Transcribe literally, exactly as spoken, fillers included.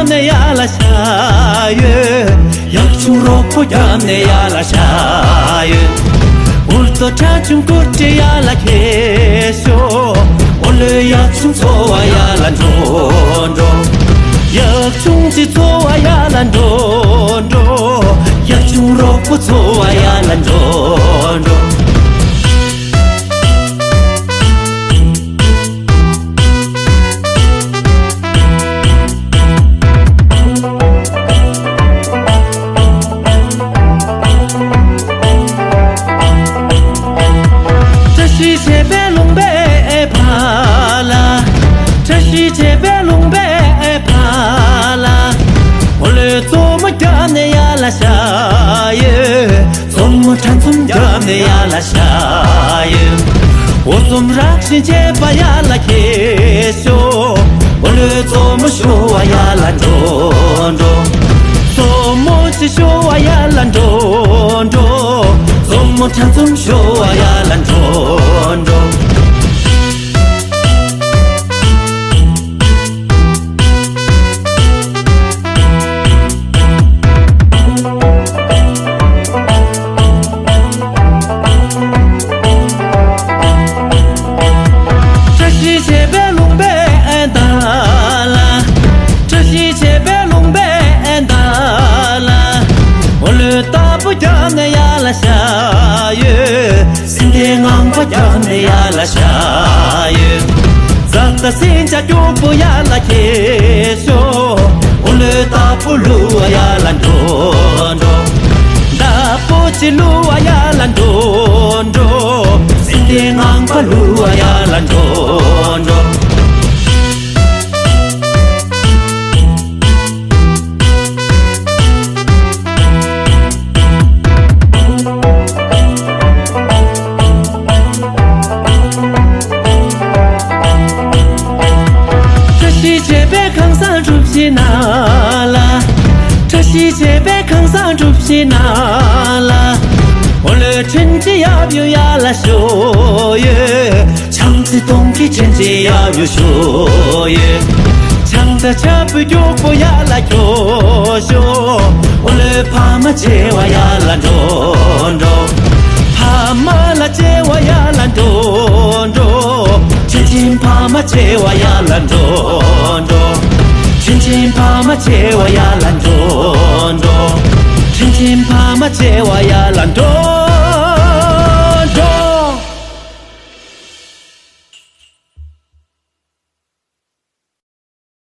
ནས་ཡར་ལ་ཤར་ཡོད། ཡག་ཆུང་རོགས་པོ་རྒྱབ་ནས་ཡར་ལ་ཤར་ཡོད། འུར་རྡོ་ཁྲ་ཆུང་ཀུར་ཏི་ཡར་ལ་ཁྱེར་ཤོག་འོ་ལོས་ཡག་ཆུང་ཚོ་བ་ཡར་ལ་འགྲོ་འགྲོ། ཡག་ཆུང་ཅི་ཚོ་བ་ཡར་ལ་འགྲོ་འགྲོ། ཡག་ཆུང་རོགས་པོ་ཚོ་བ་ཡར་ལ་འགྲོ་འགྲོ། བཀྲ་ཤིས་བྱེད་པའི་ལུང་པའི་བར་ལ། བཀྲ་ཤིས་བྱེད་པའི་ལུང་པའི་བར་ལ། འོ་ལོས་མཛོ་མོ་རྒྱབ་ནས་ཡར་ལ་ཤར་ཡོད། མཛོ་མོ་ཁྲ་འཛུམ་རྒྱབ་ནས་ཡར་ལ་ཤར་ཡོད། འོ་འཛུམ་རག་བཞིན་བྱེད་པ་ཡར་ལ་ཁྱེར་ཤོག་འོ་ལོས་མཛོ་མོ་ཤོར་བ་ཡར་ལ་འགྲོ་འགྲོ། མཛོ་མོ་ཅི་ཤོར་བ་ཡར་ལ་འགྲོ་འགྲོ། མཛོ་མོ་ཁྲ་འཛུམ་ཤོར་བ་ཡར་ལ་འགྲོ་འགྲོ། བཀྲ་ཤིས་བྱེད་པའི་ལུང་པའི་བརྡ་ལ། བཀྲ་ཤིས་བྱེད་པའི་ལུང་པའི་བརྡ་ལ། འོ་ལོས་རྟ་ཕོ་རྒྱབ་ནས་ཡར་ལ་ཤར་ཡོད། སེང་གེ་ངང་པ་རྒྱབ་ནས་ཡར་ལ་ཤར་ཡོད། རྫ་དང་སེང་ལྕགས་སྐྱོགས་པོ་ཡར་ལ་ཁྱེར་ཤོག་འོ་ལོས་རྟ་ཕོ་བླུ་བ་ཡར་ལ་འགྲོ་འགྲོ། རྟ་ཕོ་ཅི་བླུ་བ་ཡར་ལ་འགྲོ་འགྲོ། སེང་གེ་ངང་པ་བླུ་བ་ཡར་ལ་འགྲོ་འགྲོ། བཀྲ་ཤིས་བྱེད་པའི་ཁང་བཟང་གྲུ་བཞི་ནང་ལ། བཀྲ་ཤིས་བྱེད་པའི་ཁང་བཟང་གྲུ་བཞི་ནང་ལ། འོ་ལོས་དྲིན་ཅན་ཡབ་ཡུམ་ཡར་ལ་ཤོར་ཡོད། ཆང་རྩི་སྟོང་གི་དྲིན་ཅན་ཡབ་ཡུམ་ཤོར་ཡོད། ཆང་དང་ཆབ་བུ་སྐྱོགས་པོ་ཡར་ལ་ཁྱེར་ཤོག་འོ་ལོས་ཕ་མ་བརྗེ་བ་ཡར་ལ་འགྲོ་འགྲོ། ཕ་མ་ལ་བརྗེ་བ་ཡར་ལ་འགྲོ་འགྲོ། དྲིན་ཅན་ཕ་མ་བརྗེ་བ་ཡར་ལ་འགྲོ་འགྲོ། དྲིན་ཅན་ཕ་མ་བརྗེ་བ་ཡར་ལ་འགྲོ།